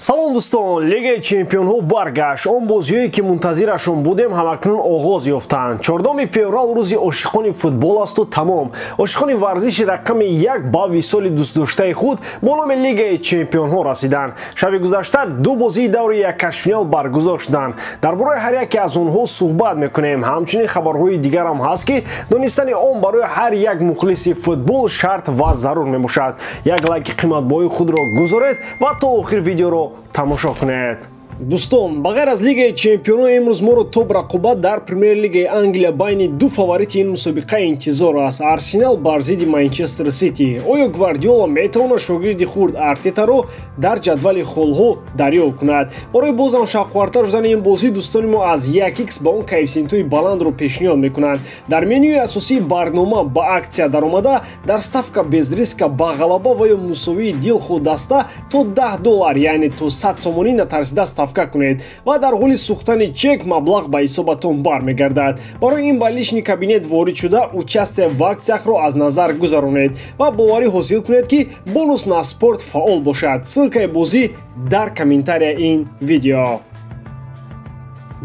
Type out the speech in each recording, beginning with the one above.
Салом дӯстон, Лигаи чемпионҳо баргашт. Он бозиҳое ки мунтазирашон будем, ҳамакнун оғоз ёфтанд. 4 феврал рӯзи ошиқони футбол асту тамом. Ошиқони варзиши рақами як ба висоли дӯстдоштаи худ бо номи Лигаи чемпионҳо расиданд. Шаби гузашта ду бозии даври яккашфинал баргузор шуданд. Дар бораи ҳар яке аз онҳо суҳбат мекунем. Ҳамчунин хабарҳои дигарам ҳаст, ки донистани он барои ҳар як мухлиси футбол шарт ва зарур мебошад. Як лайки қиматбоҳои худро гузоред ва то охир видеоро тамошо кунед. Дӯстон, ба ғайр аз Лигаи чемпионҳо имрӯз моро топ рақобат дар Премер-лигаи Англия байни ду фаворити ин мусобиқа интизор аст. Арсенал бар зидди Манчестер Сити. Оё Гвардиола метавонад шогирди хурд Артетаро дар ҷадвали холҳо дарёб кунад? Барои бозам шавқовартар шудани ин бозӣ дӯстони мо аз 1x ба он коэффисиентҳои баландро пешниҳод мекунанд. Дар менюи асосии барнома ба аксия даромада, дар ставка без риска ба ғалаба ва ё мусовии дилхоҳ даста то $10, яъне то 100 сомонӣ натарсида ставка кунед ва дар ҳоли сӯхтани чек маблағ ба ҳисобатон бармегардад. Барои ин ба личный кабинет ворид шуда, участие в акциях-ро аз назар гузаронед ва боварӣ ҳосил кунед, ки бонус на спорт фаъол бошад. Ссылкаи бозӣ дар комментария ин видео.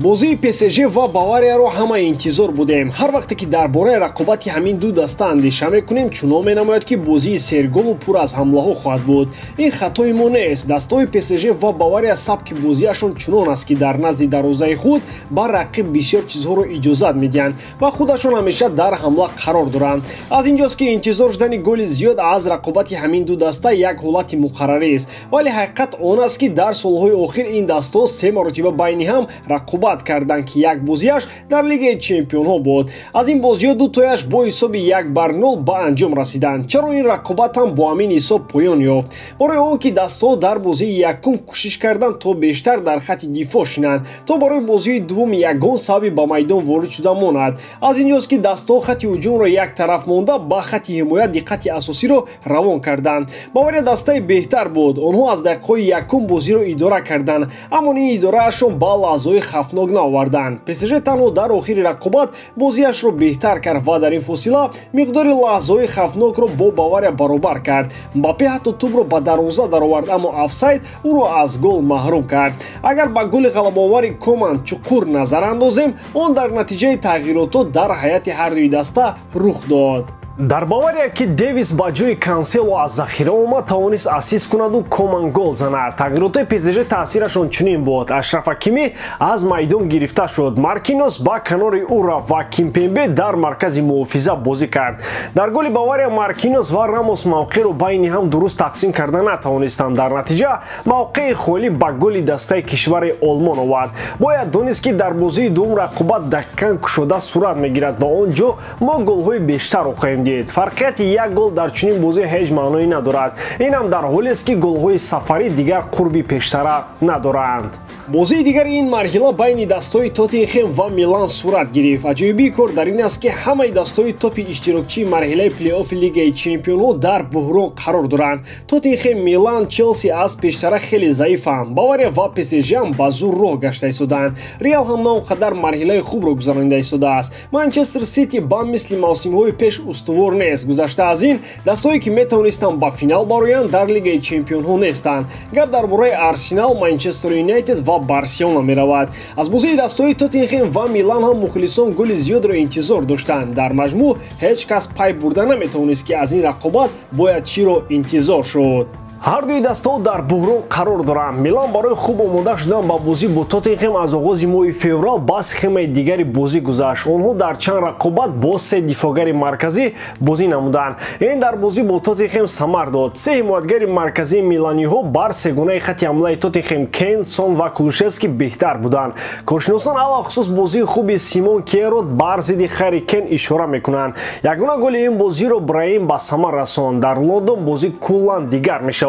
Бозии ПСЖ ва Баварияро ҳама интизор будем. Ҳар вақте ки дар бораи рақобати ҳамин ду даста андеша мекунем, чунон менамояд, ки бозии серголу пур аз ҳамлаҳо хоҳад буд. Ин хатои мо нест. Дастаҳои ПСЖ ва Бавария сабки бозиашон чунон аст, ки дар назди дарвозаи худ ба рақиб бисёр чизҳоро иҷозат медиҳанд ва худашон ҳамеша дар ҳамла қарор доранд. Аз инҷост, ки интизор шудани голи зиёд аз рақобати ҳамин ду даста як ҳолати муқаррарист. Вале ҳақиқат он аст, ки дар солҳои охир ин дастаҳо се маротиба байни ҳам рақобат карданд, ки як бозиаш дар Лигаи чемпионҳо буд. Аз ин бозиҳо дутояш бо ҳисоби 1-0 ба анҷом расиданд. Чаро ин рақобат ҳам бо ҳамин ҳисоб поён ёфт? Барои он ки дастаҳо дар бозии якум кӯшиш карданд, то бештар дар хати дифоъ шинанд, то барои бозии дуввум ягон сабаби ба майдон ворид шуда монад. Аз инҷост, ки дастаҳо хати ҳуҷумро як тараф монда, ба хати ҳимоя диққати асосиро равон карданд. Бавария дастаи беҳтар буд. Онҳо аз дақиқаҳои якум бозиро идора карданд, аммо ин идораашон ба лаҳзаҳои хавфнок наоварданд. ПСЖ танҳо дар охири рақобат бозиашро беҳтар кард ва дар ин фосила миқдори лаҳзаҳои хавфнокро бо Бавария баробар кард. Мбаппе ҳатто тӯбро ба дарвоза даровард, аммо офсайд ӯро аз гол маҳрум кард. Агар ба голи ғалабаовари Коман чуқур назар андозем, он дар натиҷаи тағйиротҳо дар ҳайати ҳардуи даста рух дод. Дар Бавария, ки Дэвис ба ҷои Кансело аз захира омад, тавонист ассист кунаду Коман гол занад. Тағйиротҳои ПСЖ таъсирашон чунин буд. Ашраф Ҳакимӣ аз майдон гирифта шуд, Маркинос ба канори ӯ рафт ва Кимпембе дар маркази муҳофиза бозӣ кард. Дар голи Бавария Маркинос ва Рамос мавқеъро байни ҳам дуруст тақсим карда натавонистанд. Дар натиҷа мавқеи холӣ ба голи дастаи кишвари Олмон овард. Бояд донист, ки дар бозии дуввум рақобат дақиқан кушода сурат мегирад ва он ҷо мо голҳои бештарро хоҳем дид. Фарқияти як гол дар чунин бозӣ ҳеҷ маъное надорад. Инам дар ҳолест, ки голҳои сафарӣ дигар қурби пештара надоранд. Бозии дигари ин марҳила байни дастҳои Тоттенхем ва Милан сурат гирифт. Аҷоибии кор дар ин аст, ки ҳамаи дастҳои топи иштирокчии марҳилаи плей-оффи Лигаи чемпионҳо дар буҳрон қарор доранд. Тоттенхем, Милан, Челси аз пештара хеле заифанд. Бавария ва ПСЖ ҳам ба зур роҳ гашта истоданд. Реал ҳам на он қадар марҳилаи хубро гузаронида истодааст. Манчестер Сити ба мисли мавсимҳои пеш устувор нест. Гузашта аз ин, дастҳое ки метавонистанд ба финал бароянд, дар Лигаи чемпионҳо нестанд. Гап дар бораи Арсенал, Манчестер Юнайтед ва Барселона меравад. Аз бозии дастҳои Тоттенхем ва Милан ҳам мухлисон голи зиёдро интизор доштанд. Дар маҷмӯъ ҳеҷ кас пай бурда наметавонист, ки аз ин рақобат бояд чиро интизор шуд. Ҳардуи дастаҳо дар буҳрон қарор доранд. Милан барои хуб омода шудан ба бозӣ бо Тоттенхем аз оғози моҳи феврал ба схемаи дигари бозӣ гузашт. Онҳо дар чанд рақобат бо се дифоъгари марказӣ бозӣ намуданд. Ин дар бозӣ бо Тоттенхем самар дод. Се ҳимоятгари марказии миланиҳо бар сегонаи хати ҳамлаи Тоттенхем Кен, Сон ва Кулушевский беҳтар буданд. Коршиносон алалхусус бозии хуби Симон Керо бар зидди Харри Кен ишора мекунанд. Ягона голи ин бозиро Браим ба самар расонд. Дар Лондон бозӣ куллан дигар мешавад.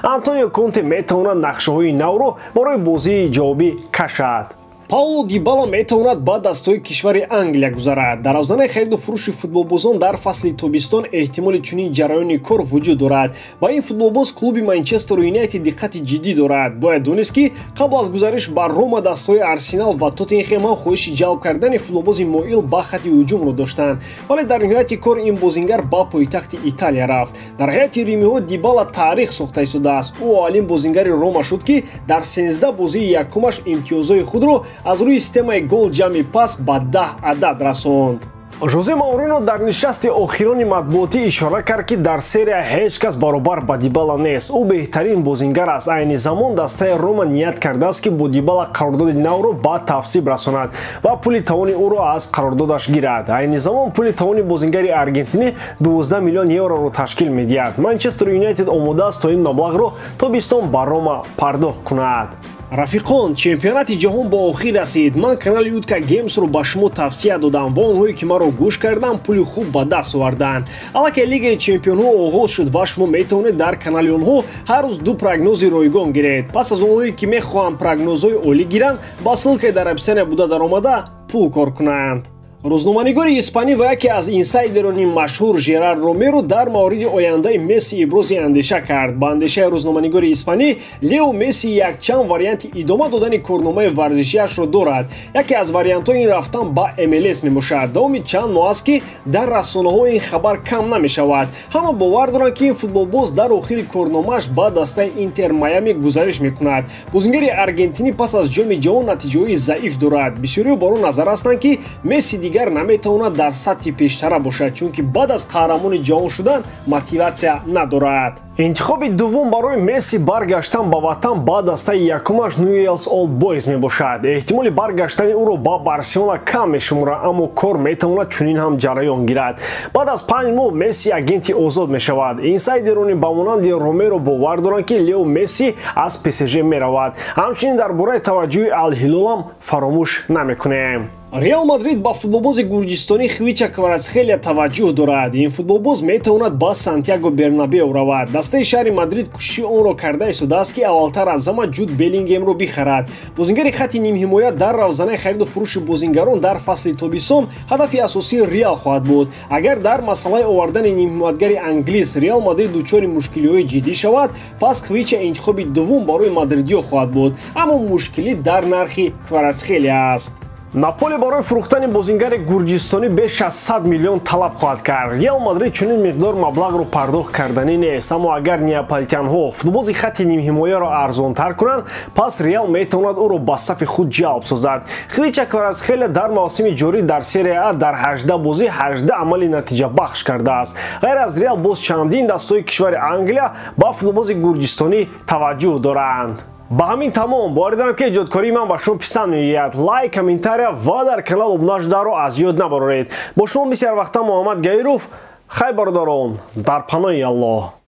Антонио Конте метавонад нақшаҳои навро барои бозии ҷавобӣ кашад. Пауло Дибала метавонад ба дастҳои кишвари Англия гузарад. Дар авзанаи хариду фурӯши футболбозон дар фасли тобистон эҳтимоли чунин ҷараёни кор вуҷуд дорад. Ба ин футболбоз клуби Манчестер Юнайтед диққати ҷиддӣ дорад. Бояд донист, ки қабл аз гузариш ба Рома дастҳои Арсенал ва Тоттенхем ҳам хоҳиши ҷалб кардани футболбози моил ба хати ҳуҷумро доштанд. Вале дар ниҳояти кор ин бозингар ба пойтахти Италия рафт. Дар ҳайати римиҳо Дибала таърих сохта истодааст. Ӯ аввалин бозингари Рома шуд, ки дар 13 бозии якумаш имтиёзҳои худро аз рӯи системаи гол ҷамъи пас ба 10 адад расонд. Жозе Маурино дар нишасти охирони матбуотӣ ишора кард, ки дар серия ҳеҷ кас баробар ба Дибала нест. Ӯ беҳтарин бозингар аст. Айни замон дастаи Рома ният кардааст, ки бо Дибала қарордоди навро ба тавсиб расонад ва пули тавони ӯро аз қарордодаш гирад. Айни замон пули тавони бозингари аргентинӣ 12 миллион евроро ташкил медиҳад. Манчестер Юнайтед омода аст, то ин маблағро тобистон ба Рома пардохт кунад. Рафиқон, чемпионати ҷаҳон ба охир расид. Ман канали Утка Геймсро ба шумо тавсия додам ва онҳое, ки маро гӯш карданд, пули хуб ба даст оварданд. Аллакай Лигаи чемпионҳо оғоз шуд ва шумо метавонед дар канали онҳо ҳар рӯз ду прогнози ройгон гиред. Пас аз онҳое, ки мехоҳанд прогнозҳои олӣ гиранд, ба ссылкаи дар описания буда даромада пул кор кунанд. Рӯзноманигори испанӣ ва яке аз инсайдерони машҳур Жерар Ромеро дар мавриди ояндаи Месси ибрози андеша кард. Ба андешаи рӯзноманигори испанӣ, Лео Месси якчанд варианти идома додани корномаи варзишиашро дорад. Яке аз вариантҳои ин рафтан ба МЛС мебошад. Давоми чанд моҳ аст, ки дар расонаҳо ин хабар кам намешавад. Ҳама бовар доранд, ки ин футболбоз дар охири корномааш ба дастаи Интер Майами гузариш мекунад. Бозингари аргентинӣ пас аз Ҷоми ҷаҳон натиҷаҳои заиф дорад. Бисёриҳо бар он назар ҳастанд, ки Месси дигар наметавонад дар сатҳи пештара бошад, чунки баъд аз қаҳрамони ҷаҳон шудан мотиватсия надорад. Интихоби дуввум барои Месси баргаштан ба ватан ба дастаи якумаш Ньюэлс Олд Бойз мебошад. Эҳтимоли баргаштани ӯро ба Барселона кам мешуморад, аммо кор метавонад чунин ҳам ҷараён гирад. Баъд аз 5 моҳ Месси агенти озод мешавад. Инсайдерони ба монанди Ромеро бовар доранд, ки Лео Месси аз ПСЖ меравад. Ҳамчунин дар бораи таваҷҷӯҳи Ал-Ҳилолам фаромӯш намекунем. Реал Мадрид ба футболбози гурҷистонӣ Хвича Кварацхелия таваҷҷӯҳ дорад. Ин футболбоз метавонад ба Сантьяго Бернабео равад. Дастаи шаҳри Мадрид кӯшиши онро карда истодааст, ки аввалтар аз ҳама Ҷуд Беллингемро бихарад. Бозингари хати нимҳимоя дар равзанаи хариду фурӯши бозингарон дар фасли тобистон ҳадафи асосии Реал хоҳад буд. Агар дар масъалаи овардани нимҳимоятгари англис Реал Мадрид дучори мушкилиҳои ҷиддӣ шавад, пас Хвича интихоби дуввум барои мадридиё хоҳад буд. Аммо мушкилӣ дар нархи Кварацхелия аст. Наполи барои фурӯхтани бозингари гурҷистонӣ беш аз 100 миллион талаб хоҳад кард. Реал Мадрид чунин миқдор маблағро пардохт карданӣ нест, аммо агар неаполитянҳо футболбози хати нимҳимояро арзонтар кунанд, пас Реал метавонад ӯро ба сафи худ ҷалб созад. Хвича Кварацхелия дар мавсими ҷорӣ дар Серия А дар 18 бозӣ 18 амали натиҷабахш кардааст. Ғайр аз Реал боз чандин дастҳои кишвари Англия ба футболбози гурҷистонӣ таваҷҷӯҳ доранд. Ба ҳамин тамом. Боварӣ дорам, ки эҷодкории ман ба шумо писанд меояд. Лайк, комментария ва дар канал обуна шударо аз ёд набароред. Бо шумо бисёр вақта Муҳаммад Гаиров. Хай, бародарон, дар паноҳи Аллоҳ.